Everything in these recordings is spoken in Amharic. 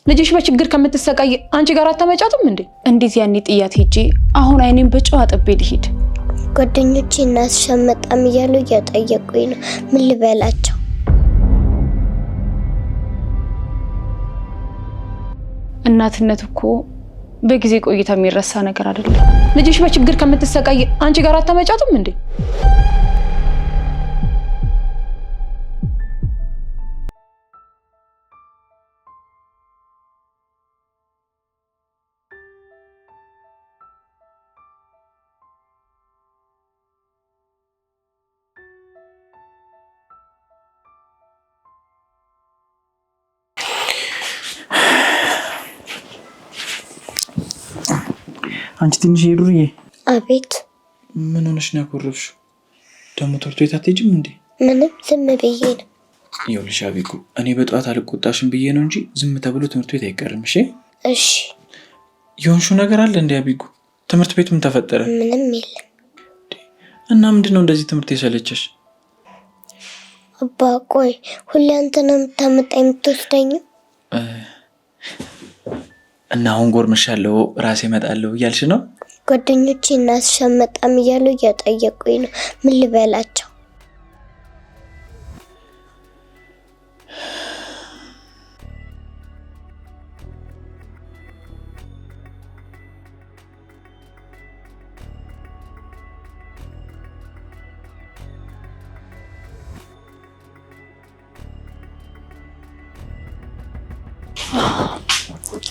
ልጅሽ በችግር ከምትሰቃይ አንቺ ጋር አታመጫትም እንዴ? እንዴት ያኔ ጥያት ሄጄ አሁን አይኔን በጨው አጥቤ ልሂድ? ጓደኞቼ እናትሽ አትመጣም እያሉ እየጠየቁኝ ነው። ምን ልበላቸው? እናትነት እኮ በጊዜ ቆይታ የሚረሳ ነገር አይደለም። ልጅሽ በችግር ከምትሰቃይ አንቺ ጋር አታመጫትም እንዴ? አንቺ ትንሽ የዱርዬ። አቤት። ምን ሆነሽ ነው ያኮረፍሽው? ደግሞ ትምህርት ቤት አትሄጂም እንዴ? ምንም ዝም ብዬ ነው። ይኸውልሽ አቤኩ፣ እኔ በጠዋት አልቆጣሽም ብዬ ነው እንጂ ዝም ተብሎ ትምህርት ቤት አይቀርም። እሺ? እሺ። የሆንሽው ነገር አለ እንዴ አቢጉ? ትምህርት ቤት ምን ተፈጠረ? ምንም የለም። እና ምንድን ነው እንደዚህ ትምህርት የሰለቸሽ? አባ ቆይ፣ ሁሌ አንተ ነው የምታመጣ የምትወስደኝ? እና አሁን ጎርምሻለሁ ራሴ እመጣለሁ እያልሽ ነው? ጓደኞቼ እናትሽ አትመጣም እያሉ እየጠየቁኝ ነው። ምን ልበላቸው?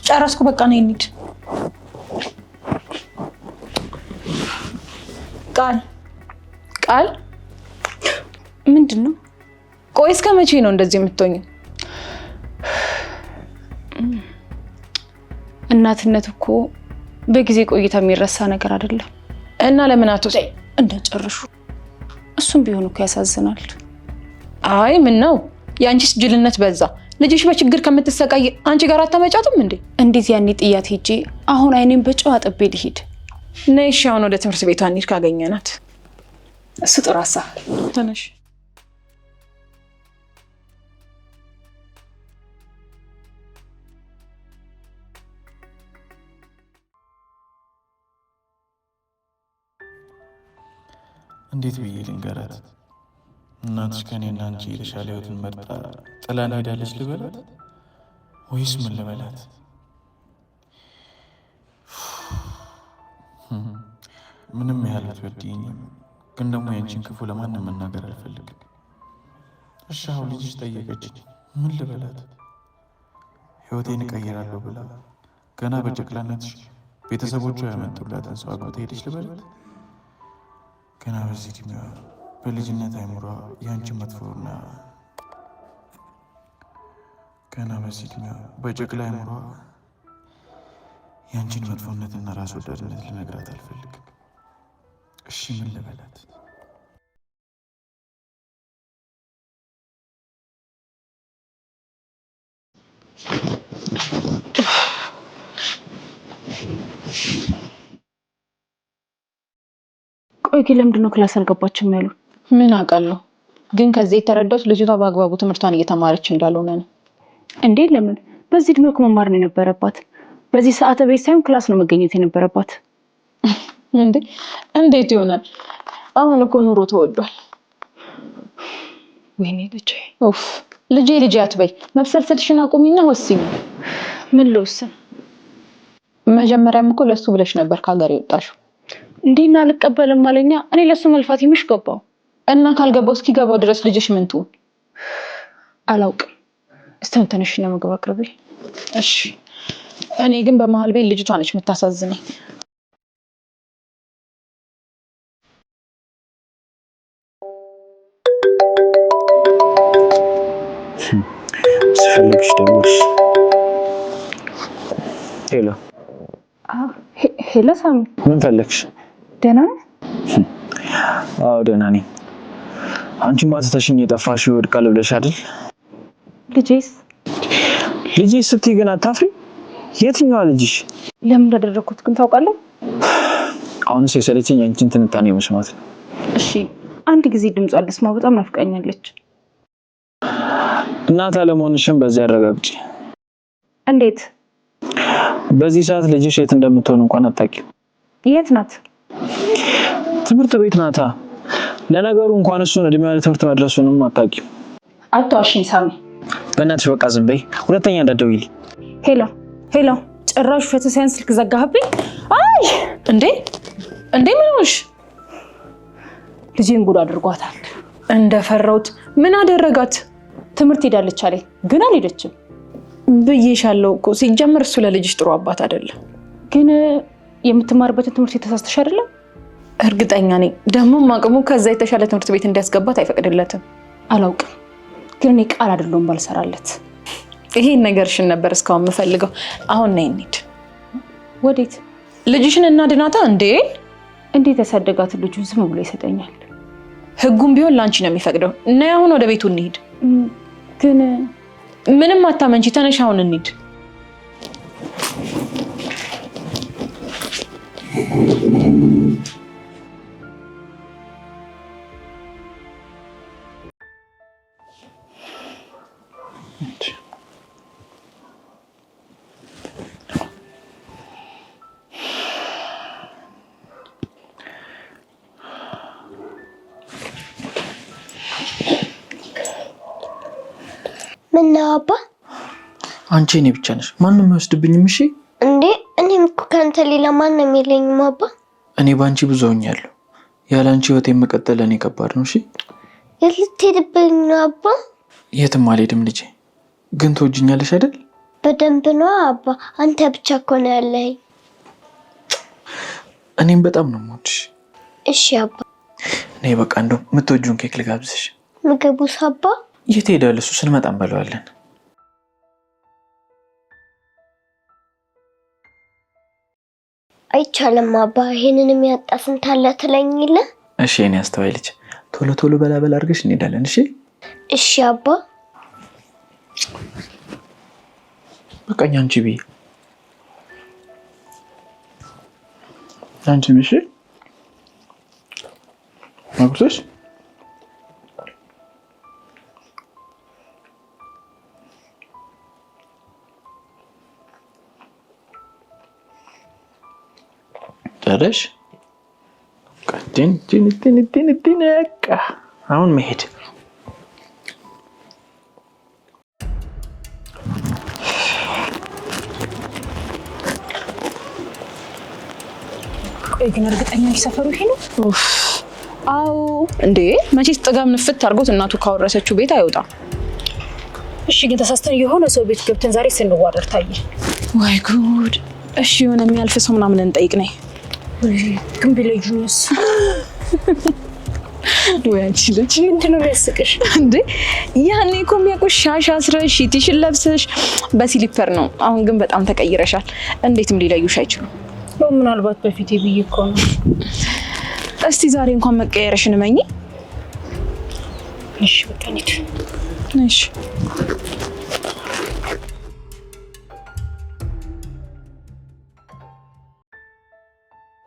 ጨረስኩ። በቃ ነው እንሂድ። ቃል ቃል፣ ምንድን ነው? ቆይ እስከ መቼ ነው እንደዚህ የምትሆኝ? እናትነት እኮ በጊዜ ቆይታ የሚረሳ ነገር አይደለም። እና ለምን አቶ እንዳጨርሹ እሱም ቢሆን እኮ ያሳዝናል። አይ ምን ነው የአንቺስ ጅልነት በዛ። ልጅሽ በችግር ከምትሰቃይ አንቺ ጋር አታመጫትም እንዴ? እንዴት ያኔ ጥያት ሄጄ አሁን አይኔን በጨው አጥቤ ልሂድ? ነይ እሺ፣ አሁን ወደ ትምህርት ቤቷ እንሂድ ካገኘናት። እሱ ጥሩ ሀሳብ። ተነሽ። እንዴት ብዬ ልንገራት? እናትሽ ከእኔና አንቺ የተሻለ ህይወትን መርጣ ጥላን ሄዳለች ልበላት ወይስ ምን ልበላት? ምንም ያህል ብትበድይኝም ግን ደግሞ የአንቺን ክፉ ለማንም መናገር አልፈልግም። እሺ አሁን ልጅሽ ጠየቀችኝ፣ ምን ልበላት? ህይወቴን እቀይራለሁ ብላ ገና በጨቅላነትሽ ቤተሰቦቿ ያመጡላትን ሰው አግብታ ሄደች ልበላት? ገና በዚህ እድሜዋ በልጅነት አይምሯ ያንቺ መጥፎና ገና በዚህ እድሜዋ በጨቅላ አይምሯ ያንቺን መጥፎነትና ራስ ወዳድነት ልነግራት አልፈልግም። እሺ ምን ልበላት? ቆይ ግን ለምንድን ነው class አልገባችም ያሉ? ምን አውቃለሁ፣ ግን ከዚህ የተረዳሁት ልጅቷ በአግባቡ ትምህርቷን እየተማረች እንዳልሆነ ነው። እንዴ ለምን? በዚህ እድሜ እኮ መማር ነው የነበረባት። በዚህ ሰዓት ቤት ሳይሆን class ነው መገኘት የነበረባት። እንዴ እንዴት ይሆናል? አሁን እኮ ኑሮ ተወዷል። ወይኔ ልጄ፣ ኡፍ ልጄ ልጄ አትበይ። መብሰልሰልሽን አቁሚና ወስኝ። ምን ልወስን? መጀመሪያም እኮ ለሱ ብለሽ ነበር ከሀገር የወጣሽው። እንዴና አልቀበልም አለኛ። እኔ ለሱ መልፋት ይምሽ ገባው እና ካልገባው እስኪገባው ድረስ ልጅሽ ምን ትሁን? አላውቅም። እስቲ ተነሽና ምግብ አቅርቢ። እሺ። እኔ ግን በመሀል ቤት ልጅቷ ነች የምታሳዝነኝ። ስፈልግሽ ደወልሽ። Hello Hello፣ ሳሚ ምን ፈለግሽ? ደህና ነህ? አዎ ደህና ነኝ። አንቺማ ትተሽኝ የጠፋሽው ይወድቃል ብለሽ አይደል? ልጄስ? ልጄ ስትይ ግን አታፍሪ? የትኛዋ ልጅሽ? ለምን እንዳደረግኩት ግን ታውቃለህ? አሁንስ የሰለቸኝ አንቺን ትንታኔ መስማት ነው። እሺ አንድ ጊዜ ድምጿን ልስማ፣ በጣም ናፍቃኛለች። እናት አለመሆንሽን በዚህ አረጋግጪ። እንዴት? በዚህ ሰዓት ልጅሽ የት እንደምትሆን እንኳን አታውቂም። የት ናት? ትምህርት ቤት ናታ። ለነገሩ እንኳን እሱን እድሜዋ ለትምህርት መድረሱንም አታውቂም። አትዋሽኝ ሳሚ። በእናትሽ በቃ ዝም በይ። ሁለተኛ እንዳትደውይልኝ። Hello hello፣ ጭራሽ ውሸቱ ሳይሆን ስልክ ዘጋህብኝ። አይ እንዴ እንዴ፣ ምን ሆንሽ? ልጄን ጉድ አድርጓታል። እንደፈራሁት። ምን አደረጋት? ትምህርት ሄዳለች አለኝ፣ ግን አልሄደችም። ብዬሻለሁ እኮ ሲጀምር እሱ ለልጅሽ ጥሩ አባት አይደለም። ግን የምትማርበትን ትምህርት የተሳስተሽ አይደለም? እርግጠኛ ነኝ። ደግሞም አቅሙ ከዛ የተሻለ ትምህርት ቤት እንዲያስገባት አይፈቅድለትም። አላውቅም፣ ግን እኔ ቃል አይደለሁም ባልሰራለት። ይሄን ነገርሽን ነበር እስካሁን የምፈልገው። አሁን ነይ እንሂድ። ወዴት? ልጅሽን እናድናታ። እንዴ እንዴት ያሳደጋትን ልጁን ዝም ብሎ ይሰጠኛል? ህጉም ቢሆን ለአንቺ ነው የሚፈቅደው። ነይ አሁን ወደ ቤቱ እንሂድ። ግን ምንም አታመንቺ። ተነሽ አሁን እንሂድ። ምነው አባ? አንቺ እኔ ብቻ ነሽ፣ ማንም አይወስድብኝም። እሺ እንዴ እኔም እኮ ከአንተ ሌላ ማንም የለኝም አባ። እኔ በአንቺ ብዙ ሆኛለሁ። ያለ አንቺ ህይወት የመቀጠል ለእኔ ከባድ ነው። እሺ የት ልትሄድብኝ ነው አባ? የትም አልሄድም ልጄ። ግን ትወጂኛለሽ አይደል? በደንብ ነው አባ። አንተ ብቻ እኮ ነው ያለኸኝ። እኔም በጣም ነው የምወድሽ። እሺ አባ። እኔ በቃ እንደው የምትወጂውን ኬክ ልጋብዝሽ። ምግቡስ አባ? የት ሄዳል እሱ? ስንመጣ እንበለዋለን። አይቻልም አባ። ይሄንን የሚያጣ ስንት አለ ትለኝ የለ? እሺ የኔ አስተዋይ ልጅ፣ ቶሎ ቶሎ በላ በላ አድርገሽ እንሄዳለን። እሺ እሺ አባ። በቃኝ። አንቺ ብዬ አንቺ ብዬ እሺ አጉርሰሽ ጨረሽ? ቲን ቲን ቲን ቲን ቲን በቃ አሁን መሄድ። ቆይ ግን እርግጠኛ ነሽ ሰፈሩ ይሄ ነው? አዎ። እንዴ መቼስ ጥጋብ ንፍት አድርጎት እናቱ ካወረሰችው ቤት አይወጣም። እሺ ግን ተሳስተን የሆነ ሰው ቤት ገብተን ዛሬ ስንዋረድ ታየ። ወይ ጉድ! እሺ የሆነ የሚያልፍ ሰው ምናምን እንጠይቅ። ነይ። ግን ቢለዩኝስ? ወይ አንቺ ልጅ ምንድን ነው የሚያስቅሽ? እንዴ ያኔ እኮ የሚያውቁሽ ሻሽ አስረሽ ሽቲሽን ለብሰሽ በ slipper ነው። አሁን ግን በጣም ተቀይረሻል። እንዴትም ሊለዩሽ አይችሉም። ምናልባት በፊቴ ብዬ እኮ ነው። እስቲ ዛሬ እንኳን መቀየርሽን እመኚ። እሺ በቃ እንሂድ። እሺ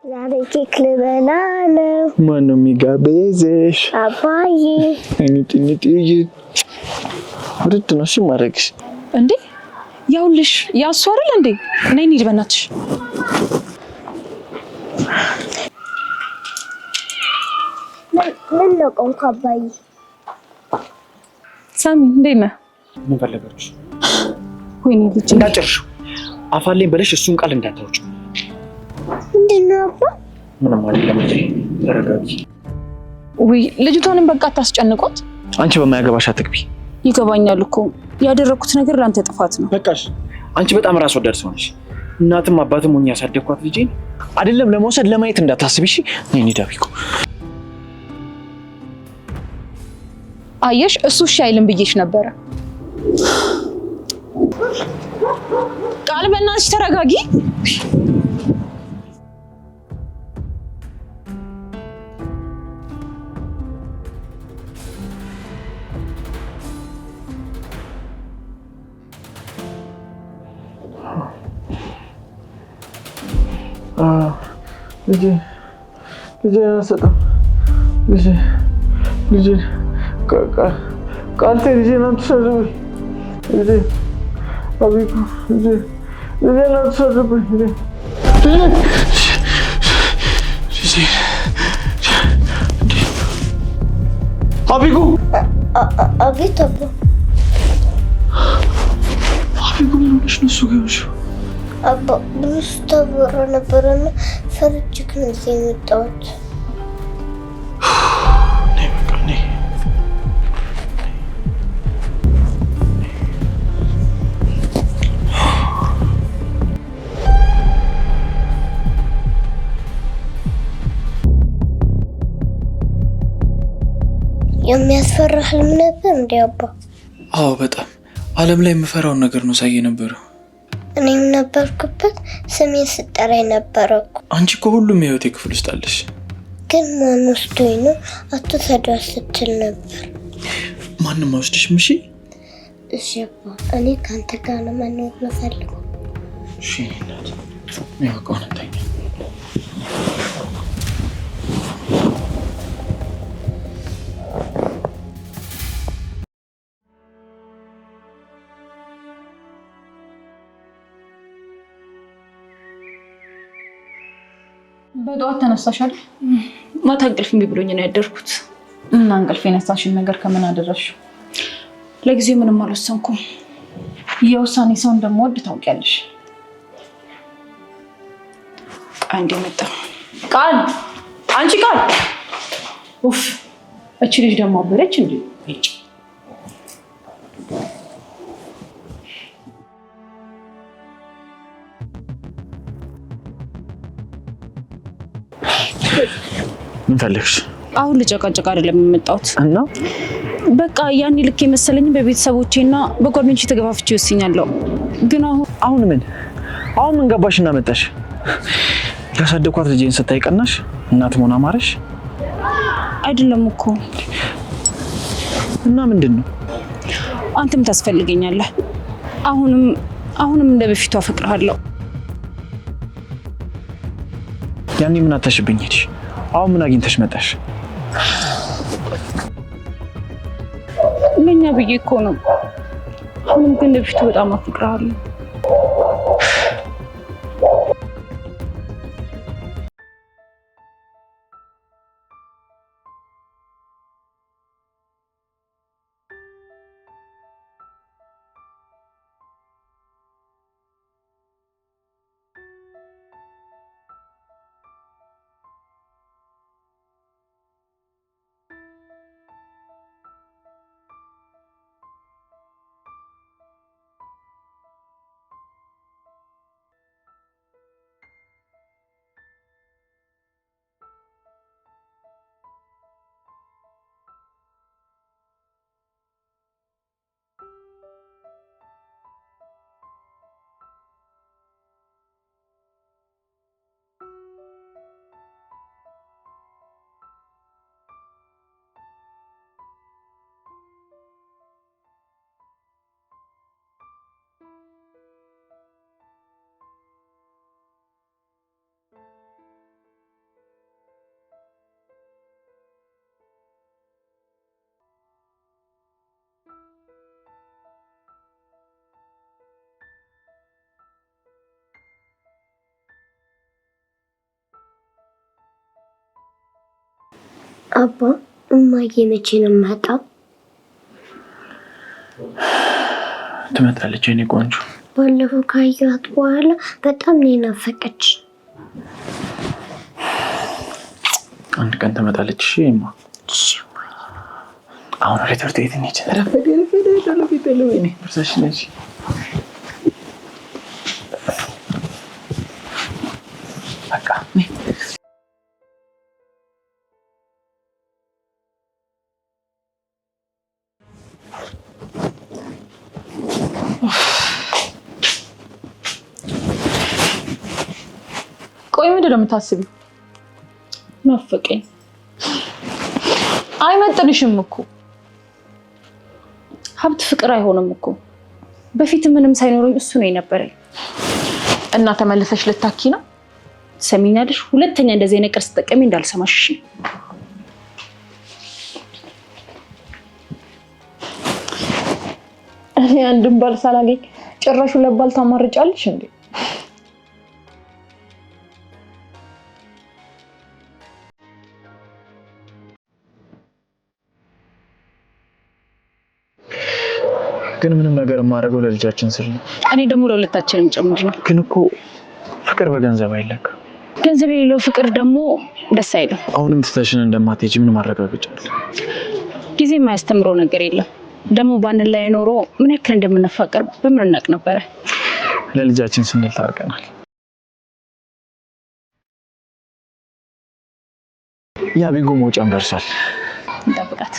ዛሬ ኬክ ልበላ ነው። ማነው የሚጋብዝሽ? አባዬ። ውድድ ነው እሺ ማድረግሽ። እንዴ ያውልሽ ያሱ አይደል እንዴ? ነይ እንሂድ በእናትሽ። ምን ነው ቆምኩ አባዬ? ሳሚ እንዴት ነህ? ምን ፈለጋችሁ? ወይኔ ልጅ እንዳጨርሽው አፋለኝ ብለሽ እሱን ቃል እንዳታወጪ። ምንድን ነው አባ? ምንም አይደለም ልጄ፣ ተረጋጊ። ውይ ልጅቷንም በቃ አታስጨንቋት። አንቺ በማያገባሽ አትግቢ። ይገባኛል እኮ ያደረኩት ነገር ለአንተ ጥፋት ነው። በቃሽ። አንቺ በጣም ራስ ወዳድ ሰው ነሽ። እናትም አባትም ሆኜ ያሳደግኳት ልጄን አይደለም ለመውሰድ ለማየት እንዳታስቢ እሺ። ነይ እንሂድ አቢኮ። አየሽ እሱ እሺ አይልም ብዬሽ ነበረ። ቃል በእናትሽ ተረጋጊ። ልጄ ልጄን አልሰጥም። ልጄ ልጄን ቃልቴ ልጄን አትውሰድብኝ። ልጄ አቤቱ ልጄን አትውሰድብኝ። አቢጉ አቤት አባ። አቢጉ ምን ሆነሽ ነው? እሱ ጋር የሆንሽው? አባ ብዙ ስታወራ ነበረና ፈርቼክ ነው እዚህ የመጣሁት። ነይ በቃ ነይ። የሚያስፈራ ህልም ነበር እንዴ አባ? አዎ በጣም ዓለም ላይ የምፈራውን ነገር ነው ሳይ የነበረው። እኔም ነበርኩበት። ስሜን ስጠራ የነበረ እኮ። አንቺ እኮ ሁሉም የህይወቴ ክፍል ውስጥ አለሽ። ግን ማን ወስዶኝ ነው አትውሰዷት ስትል ነበር። ማንም አይወስድሽም። እሺ እሺ አባ፣ እኔ ከአንተ ጋር ነው መኖር የምፈልገው። እሺ የእኔ እናት፣ ነይ በቃ አሁን እንተኛ። በጠዋት ተነሳሽ አይደል? ማታ እንቅልፍ እምቢ ብሎኝ ነው ያደርኩት። እና እንቅልፍ የነሳሽን ነገር ከምን አደረስሽው? ለጊዜው ምንም አልወሰንኩም። የውሳኔ ሰው እንደምወድ ታውቂያለሽ። አንዴ መጣ። ቃል፣ አንቺ ቃል! ኡፍ፣ እቺ ልጅ ደግሞ አበደች እንዴ! ምን ፈለግሽ? አሁን ልጨቃጨቅ አይደለም የመጣሁት። እና በቃ ያኔ ልክ የመሰለኝ በቤተሰቦቼና በጓደኞቼ ተገፋፍቼ ወስኛለሁ። ግን አሁን አሁን ምን አሁን ምን ገባሽ እና መጣሽ? ያሳደግኳት ልጄን ስታይ ቀናሽ? እናት መሆን አማረሽ? አይደለም እኮ። እና ምንድን ነው? አንተም ታስፈልገኛለህ። አሁንም እንደ በፊቱ አፈቅርሃለሁ። ያኔ ምን አተሽብኝ ሄድሽ? አሁን ምን አግኝተሽ መጣሽ? ለኛ ብዬ እኮ ነው። አሁንም ግን እንደ በፊቱ በጣም አፈቅርሃለሁ። አባ እማዬ መቼ ነው የምመጣው? ትመጣለች የኔ ቆንጆ። ባለፈው ካየኋት በኋላ በጣም ነው የናፈቀች። አንድ ቀን ትመጣለች። እሺ እማ፣ አሁን ወደ ትምህርት ቤት እንሂድ። ረፈደ ረፈደ ረፈደ። ወይኔ ቦርሳሽን ያዢ። በቃ ነይ። ቆይ ምንድን ነው የምታስቢው? ናፈቀኝ። አይመጥንሽም እኮ። ሀብት ፍቅር አይሆንም እኮ። በፊት ምንም ሳይኖረኝ እሱ ነው የነበረኝ። እና ተመልሰሽ ልታኪ ነው? ትሰሚኛለሽ? ሁለተኛ እንደዚህ አይነት ቃል ስትጠቀሚ እንዳልሰማሽ። እሺ? እኔ አንድም ባል ሳላገኝ ጭራሹ ለባል ታማርጫለሽ እንዴ? ግን ምንም ነገር የማደርገው ለልጃችን ስል ነው። እኔ ደግሞ ለሁለታችንም ጭምር ነው። ግን እኮ ፍቅር በገንዘብ አይለካም። ገንዘብ የሌለው ፍቅር ደግሞ ደስ አይልም። አሁንም ትተሽን እንደማትሄጂ ምን ማረጋገጫ አለ? ጊዜ የማያስተምረው ነገር የለም። ደግሞ ባንድ ላይ ኖሮ ምን ያክል እንደምንፋቀር በምን እናውቅ ነበረ? ለልጃችን ስንል ታርቀናል። ያ ቢጎ መውጫም ደርሷል። እንጠብቃት።